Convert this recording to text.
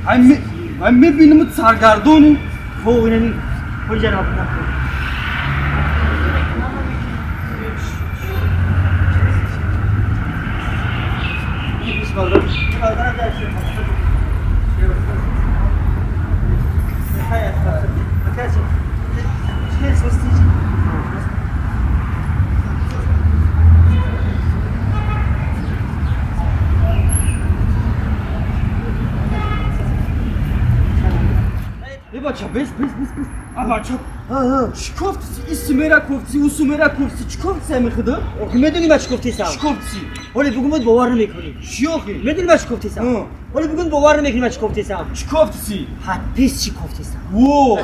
Ай мебинам саргардони. Хо инами хоҷа рабна. Бача, бес, бес, бес, бес. А бача, чӣ кофтиси? Исумера кофтиси, усумера кофтиси, чӣ кофтиси ами худо? Охи медонӣ ма чӣ кофтисам? Чӣ кофтиси? Ҳоле бугун бояд бовар намекунӣ. Чӣ охи? Медонӣ ма чӣ кофтисам? Ҳоле бугун бовар намекунӣ ма чӣ кофтисам? Чӣ кофтиси? Ҳадпис чӣ кофтисам? Во!